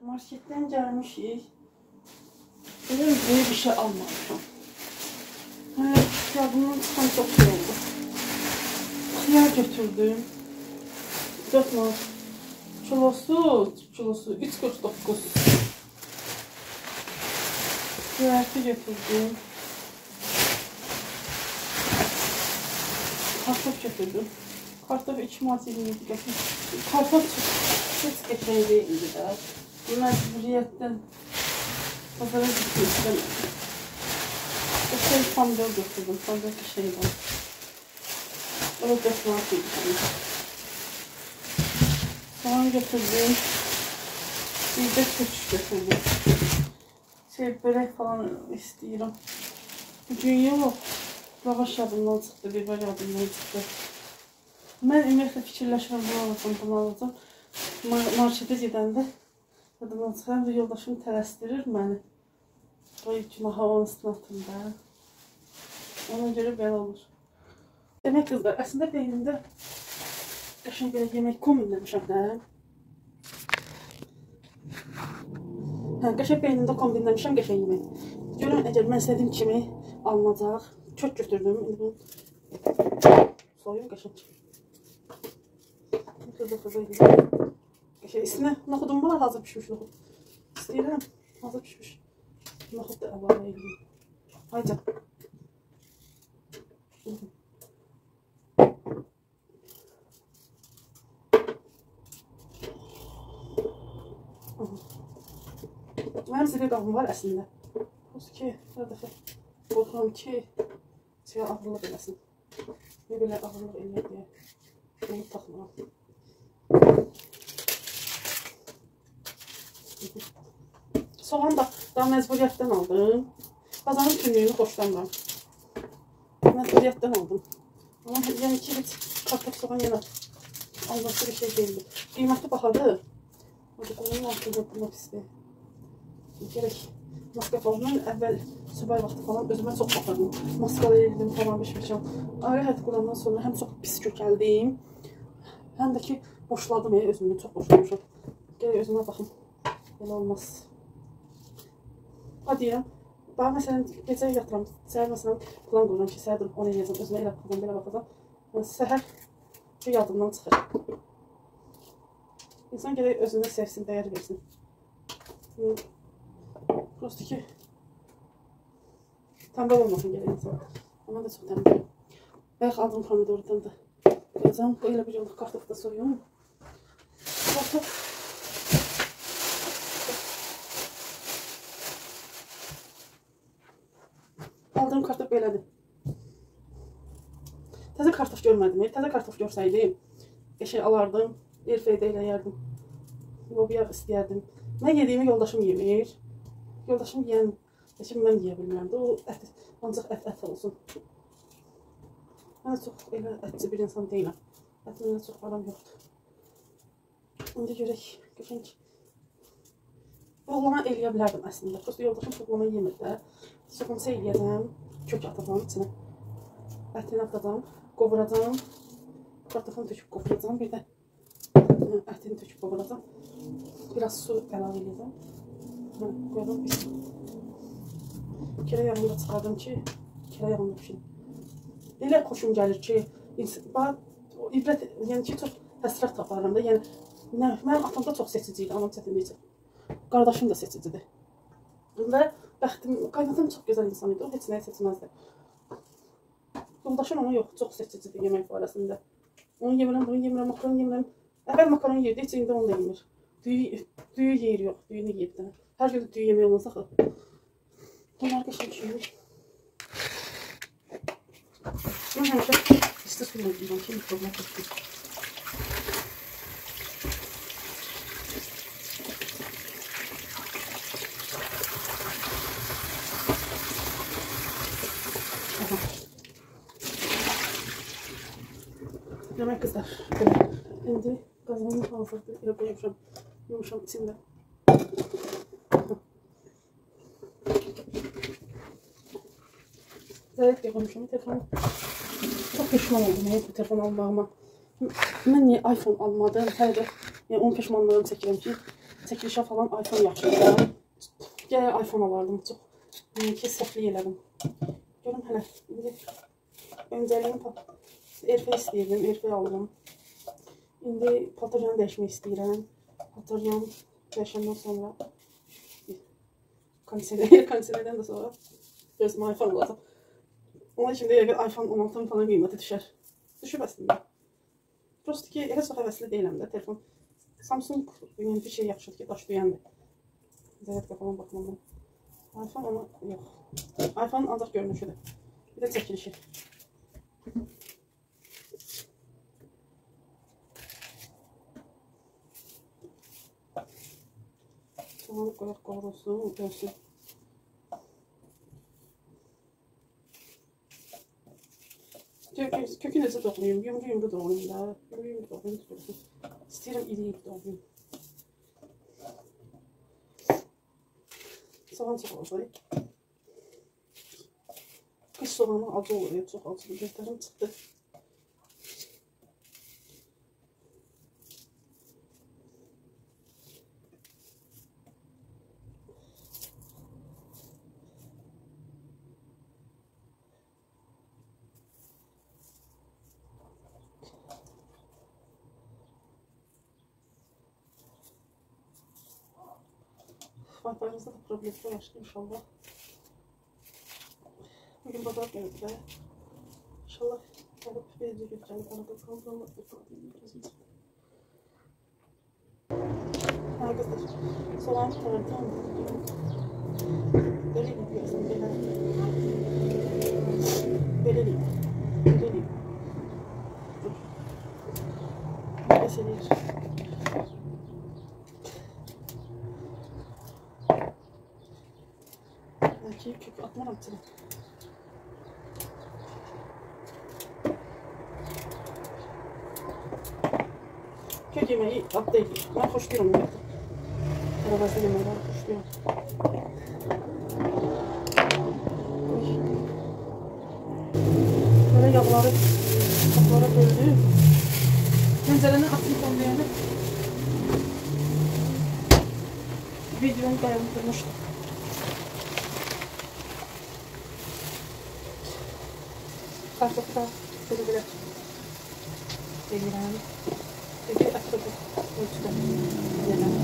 Marketdən gəlmişik. Elə böyük bir şey almamışam. Hə, yadımdan çıxan çox şey oldu. Xiyar götürdüm. 4 manat. Kilosu 3,49. Göyərti götürdüm. Kartof götürdüm. Kartof 2 manat 27 qəpik. Kartof heç qəşəng deyildi də. Məcburiyyətdən bazara gitmək istəmədim. Qəşəng pomidor götürdüm. Pomidor qəşəngdir. O da 4 manat idi. Soğan götürdüm. Bir də köçüş götürdüm. Börək falan istəyirəm. Bugün yox. Lavaş yadımdan çıxdı, biber yadımdan çıxdı. Mən ümumiyyətlə fikirləşirəm, bunu alacam, bunu alacam. Marketə gedəndə yadımdan çıxır. Həm də yoldaşım tələsdirir məni. Qoy günaha onun üstünə atım da. Ona görə belə olur. Demək qızlar, əslində beynimdə qəşəng belə yemək kombinləmişəm də. Hə, qəşəng beynimdə kombinləmişəm qəşəng yemək. Görün, əgər mən istədiyim kimi alınacaq. Kök götürdüm. İndi bunu soyum qəşəng. Xırda-xırda eləyəm. Qəşəng. İstinə noxudum var, hazır pişmiş noxud. İstəyirəm, hazır pişmiş noxud da əlavə eləyim. Hayca. Mənim zirə qabım var əslində. Olsun ki, hər dəfə qorxuram ki, şey ağırlıq eləsin. Ne belə ağırlıq eləyər deyə onu taxmıram. Soğan da daha məcburiyyətdən aldım. Bazarın tünlüyünü xoşlamıram. Məcburiyyətdən aldım. Amma yəni ki, heç kartof soğan yenə alması bir şey deyildi. Qiyməti bahadır. Qolunun altında buna pisdir. Gerək maska falan. Mən əvvəl subay vaxtı falan özümə çox baxardım. Maskalar elirdim falan biçmişəm. Ailə həyatı qurandan sonra həm çox pis kökəldim, həm də ki boşladım, özümü çox boşlamışam. Gerək özümə baxım. Belə olmaz. Ha deyirəm, bax məsələn gecə yatıram, səhər məsələn plan qururam ki, səhər durub onu eləyəcəm, özümə elə baxacam, belə baxacam. Yəni, səhər yadımdan çıxır. İnsan gerək özünü sevsin, dəyər versin. Prosto ki, tənbəl olmasın gerək insan. Amma da çox tənbələm. Bayaq aldığım pomidordan da qoyacağım. Bu elə bir yolluk kartofu da soyum. Kartof. Aldığım kartof belədir. Təzə kartof görmədim. Təzə kartof görsəydim, qəşəng alardım, erfeydə eləyərdim. Lobya istəyərdim. Mən yediyimi yoldaşım yemir. Yoldaşım yiyən, heç mən yeyə bilmirəm də, o ət, ancaq ət olsun. Mən də çox elə ətçi bir insan deyiləm. Ət mənə çox aram yoxdur. İndi görək, qəşəng. Buğlama eləyə bilərdim əslində. Prosto yoldaşım buğlama yemir də. Soğansa eləyəcəm, kök atacam içinə. Ətini atacam, qovuracam. Kartofunu töküb qovuracam, bir də ətini töküb qovuracam. Biraz su əlavə eləyəcəm. Qoyalım biz. Kərə yağını da çıxardım ki, kərə yağını pişirim. Elə xoşum gəlir ki, ibrət, yəni ki, çox həsrət taparım da. Yəni, mənim atam da çox seçici idi, anam çətinlik çəkir. Qardaşım da seçicidir. Və bəxtim, qaynatam çox gözəl insan idi, o heç nəyi seçməzdi. Yoldaşım ona yox, çox seçicidir yemək barəsində. Onu yemirəm, bunu yemirəm, makaron yemirəm. Əvvəl makaron yerdi, heç indi onu da yemir. Düyü yeyir yox, düyünü yeyir bir dənə. Hər gün düyü yemək olmaz axı. Bunlar qəşəng yeyir. Mən həmişə isti suyla yeyirəm ki, mikroblar tutsun. Demək qızlar, belə. İndi qazanım hazırdır. Elə qoymuşam, yumuşam içində. Zərət qoymuşam telefonu. Çox peşman oldum bu telefon almağıma. Mən niyə iPhone almadım? Hələ də yəni, onun peşmanlığını çəkirəm ki, Çəkilişə falan iPhone yaxşıdır. Gəl iPhone alardım çox. Yəni ki, səhvlik elədim. Görüm hələ. İndi öncəliyim Airfey istəyirdim, Airfey aldım. İndi paltaryanı dəyişmək istəyirəm. Paltaryan dəyişəndən sonra kondisionerdən də sonra gözüm iPhone alacaq. Onun üçün də yəqin iPhone 16-nın falan qiyməti düşər. Düşüb əslində. Prosto ki, elə çox həvəsli deyiləm də telefon. Samsung yəni bir şey yaxşıdır ki, daş duyəndir. Zərətka falan baxmam mən. iPhone amma yox. iPhone ancaq görünüşüdür. Bir də çəkilişi. Soğanı qoyaq qovrulsun, dönsün. Kökü necə doğrayım? Yumru-yumru doğrayım da. Yumru-yumru doğrayım, tutulsun. İstəyirəm iri-iri doğrayım. Soğan çox olacaq. Qış soğanı acı olur, çox acılı. Gözlərim çıxdı. Wi-Fi'mizde de problemler açtı inşallah. Bugün pazar günü de. İnşallah alıp bir gün gelip arada kaldı. Gözüm çıktı. Ha kızlar, soğan tutardım. Böyle gidiyorsun, böyle. Böyle değil. Böyle değil. Dur. Böyle. Kök atmaram içine. Kök yemeği at değil. Ben xoşlayıram ümumiyyətlə. Tərəvəzli yeməkləri xoşlayıram. Böyle yağları qaplara böldüm. Pəncərəni atım deyəndə videonu dayandırmışdım. Kartofu da belə-belə eləyirəm. Belə ətrafı ölçüdə eləyirəm.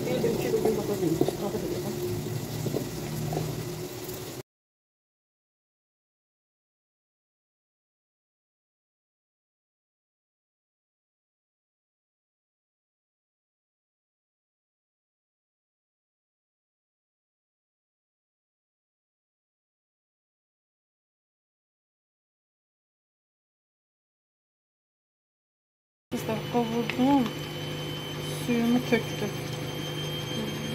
Bildim ki, bugün bazar günü istirahət edirəm. Kızlar, qovurdum, suyumu tökdüm.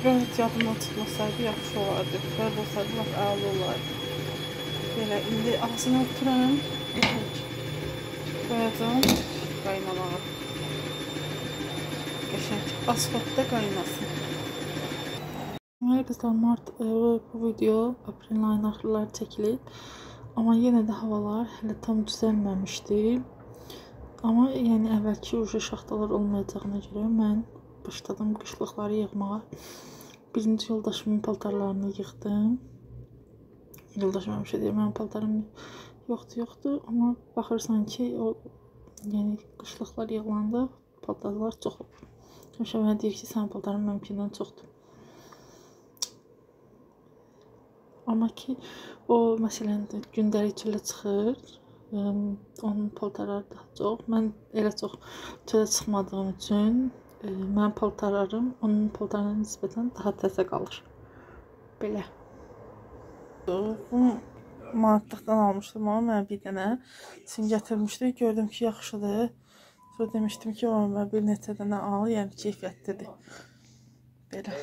Belə heç yadımdan çıxmasaydı yaxşı olardı. Belə olsaydı lap əla olardı. Belə indi ağzını ötürəm. Qoyacağım qaynamağa. Qəşəng asfaltda qaynasın. Deməli qızlar, mart bu video aprelin ayının axırları çəkilib. Amma yenə də havalar hələ tam düzəlməmişdi. Amma yəni əvvəlki ucu şaxtalar olmayacağına görə mən başladım qışlıqları yığmağa. Birinci yoldaşımın paltarlarını yığdım. Yoldaşım həmişə deyir, mənim paltarım yoxdur. Amma baxırsan ki, o yəni qışlıqlar yığılanda paltarlar çox olur. Həmişə mənə deyir ki, sənin paltarın mənimkindən çoxdur. Amma ki, o məsələn gündəlik çölə çıxır. Onun paltarları daha çox. Mən elə çox çölə çıxmadığım üçün mənim paltarlarım onun paltarlarına nisbətən daha təzə qalır. Belə. Bunu manatlıqdan almışdım, amma mənə bir dənə üçün gətirmişdi. Gördüm ki, yaxşıdır. Sonra demişdim ki, mənə bir neçə dənə al, yəni keyfiyyətlidir. Belə.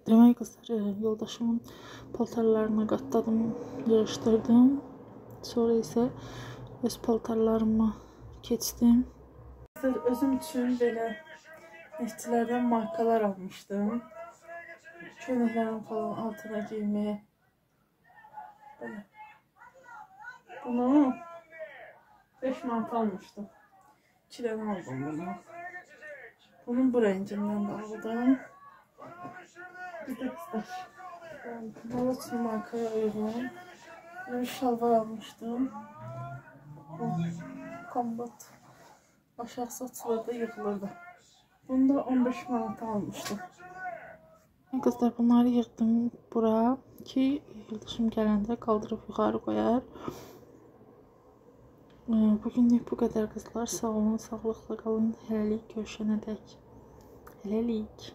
Demək qızlar, yoldaşımın paltarlarını qatladım, yığışdırdım. Sonra isə öz paltarlarıma keçdim. Özüm üçün belə neftçilərdən markalar almışdım. Köynəklərim falan altına giyməyə. Belə. Bunu 5 manat almışdım. 2 dənə aldım bunu. Bunun bu rəngindən də aldım. Bir də qızlar, Malotsun markaya uyğun bir şalvar almışdım. Bu kombat aşağı satılırdı, yığılırdı. Bunu da 15 manata almışdım. Qızlar, bunları yığdım bura ki, yoldaşım gələndə qaldırıb yuxarı qoyar. Bugünlük bu qədər qızlar. Sağ olun, sağlıqla qalın. Hələlik görüşənədək. Hələlik.